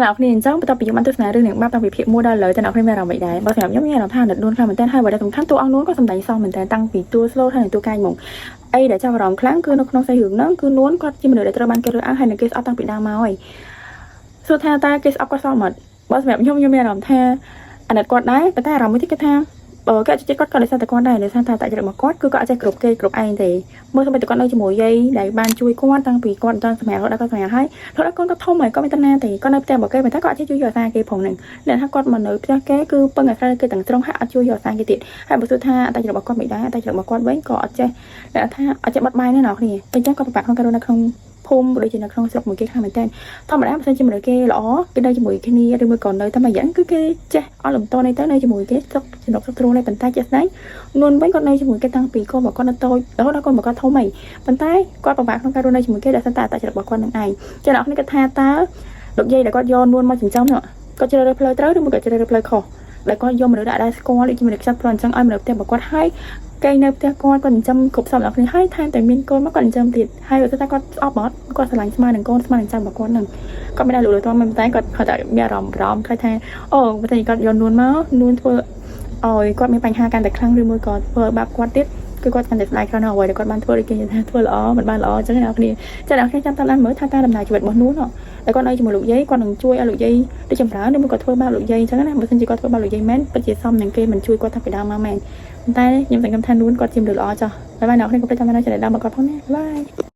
អ្នកគ្នាអញ្ចឹងបន្ទាប់ពីខ្ញុំបានទស្សនារឿងនឹងបាបតាំងពីភាគ1ដល់ឥឡូវតើអ្នកគ្នាមានអារម្មណ៍មិនដែរបើសម្រាប់ខ្ញុំមានអារម្មណ៍ថាអាណិតនួនខ្លាំងមែនតើហើយបើដែលសំខាន់តួអង្គនួនក៏សម្ដែងសមមែនតើតាំងពីតួ slow ហើយនិងតួកាយហ្មងអីដែលចាប់អារម្មណ៍ខ្លាំងគឺនៅក្នុងសាច់រឿងហ្នឹងគឺនួនគាត់ជាមនុស្សដែលត្រូវបានគេរើសអើងហើយនិងគេស្អប់តាំងពីដើមមកហើយសួរថាតើគេស្អប់គាត់សមអត់បើសម្រាប់ខ្ញុំខ្ញុំមានអារម្មណ៍ថាអាណិតគាត់ដែរប៉ុន្តែអារម្មណ៍មួយទៀតគឺថាបើគេអត់ចិត្តគាត់ក៏ដោយសារតែគាត់ដែរដោយសារតែតចរិតរបស់គាត់គឺគាត់អត់ចេះគ្រប់គេគ្រប់ឯងទេមើលសូម្បីតែគាត់នៅជាមួយយាយដែលបានជួយគាត់តាំងពីគាត់មិនទាន់សម្រាប់រហូតដល់គាត់សម្រាប់ហើយរហូតដល់កូនគាត់ធំហើយគាត់មានតាណាទេគាត់នៅផ្ទះរបស់គេប៉ុន្តែគាត់អត់ចេះជួយយកអាសាគេផងហ្នឹងអ្នកថាគាត់មកនៅផ្ទះគេគឺពឹងអាស្រ័យគេទាំងស្រុងហើយអត់ជួយយកអាសាគេទៀតហើយបើសួរថាអត្តចរិតរបស់គាត់មិនដែរអត្តចរិតរបស់គាត់វិញក៏អត់ចេះអ្នកថាអត់ចេះបត់បែនទេណាគ្នាតែអញ្ចឹងគាត់ពិបាកក្នុងការរស់នៅក្នុងភូមិដូចជានៅក្នុងស្រុកមួយគេខ្លាំងមែនតើធម្មតាបើសិនជាមនុស្សគេល្អគេនៅជាមួយគ្នាឬមួយក៏នៅតែមួយយ៉ាងគឺគេចេះអត់លំតនេះទៅនៅជាមួយគេសុខចំណុកសុខទ្រូងនេះប៉ុន្តែជាក់ស្ដែងនួនវិញគាត់នៅជាមួយគេតាំងពីកូនរបស់គាត់នៅតូចរហូតដល់កូនរបស់គាត់ធំហីប៉ុន្តែគាត់ពិបាកក្នុងការរស់នៅជាមួយគេដោយសារតែអត្តចរិតរបស់គាត់នឹងឯងចឹងអ្នកនរគ្នាគិតថាតើលោកយាយដែលគាត់យកនួនមកចិញ្ចឹមនោះគាត់ជ្រើសរើសផ្លូវត្រូវឬមួយក៏ជ្រើសរើសផ្លូវខុសដែលគាត់យកមនុស្សដែលដែរស្គាល់ដូចជាមនុស្សខ្ចាត់ផ្លូវអញ្ចឹងឲ្យមនុស្សផ្ទះរបស់គាត់ហើយគេនៅផ្ទះគាត់គាត់ចិញ្ចឹមគ្រប់សពអ្នកគ្នាហើយថែមតែមានកូនមកគាត់ចិញ្ចឹមទៀតហើយគាត់ថាគាត់ស្អប់អត់គាត់ស្រឡាញ់ស្មើនឹងកូនស្មើនឹងចៅរបស់គាត់នឹងគាត់មិនដែលលូកលតមិនតែគាត់គាត់តែមានអារម្មណ៍អារម្មណ៍ខ្លះថាអូបើតែគាត់យកនួនមកនួនធ្វើឲ្យគាត់មានបញ្ហាកាន់តែខ្លាំងឬមួយក៏ធ្វើបាបគាត់ទៀតគឺគាត់កាន់តែស្ដាយក្រោយនៅអ្វីដែលគាត់បានធ្វើដូចគេនិយាយថាធ្វើល្អមិនបានល្អអញ្ចឹងអ្នកគ្នាចាអ្នកគ្នាចាំតាមដានមើលថាតើដំណើរជីវិតរបស់នួនតែគាត់នៅជាមួយលោកយាយគាត់នឹងជួយឲ្យលោកយាយដូចចម្រើនឬមួយក៏ធ្វើបាបលោកយាយអញ្ចឹងណាបើមិនជាគាត់ធ្វើបាបលោកយាយមែនពិតជាសមនឹងគេមិនជួយគាត់តាំងពីដើមមកមែនតែខ្ញុំសង្ឃឹមថានួនគាត់ជាមនុស្សល្អចុះbye bye អ្នកគ្នាកុំភ្លេចតាមដាន channel ដើមរបស់គាត់ផងណា bye.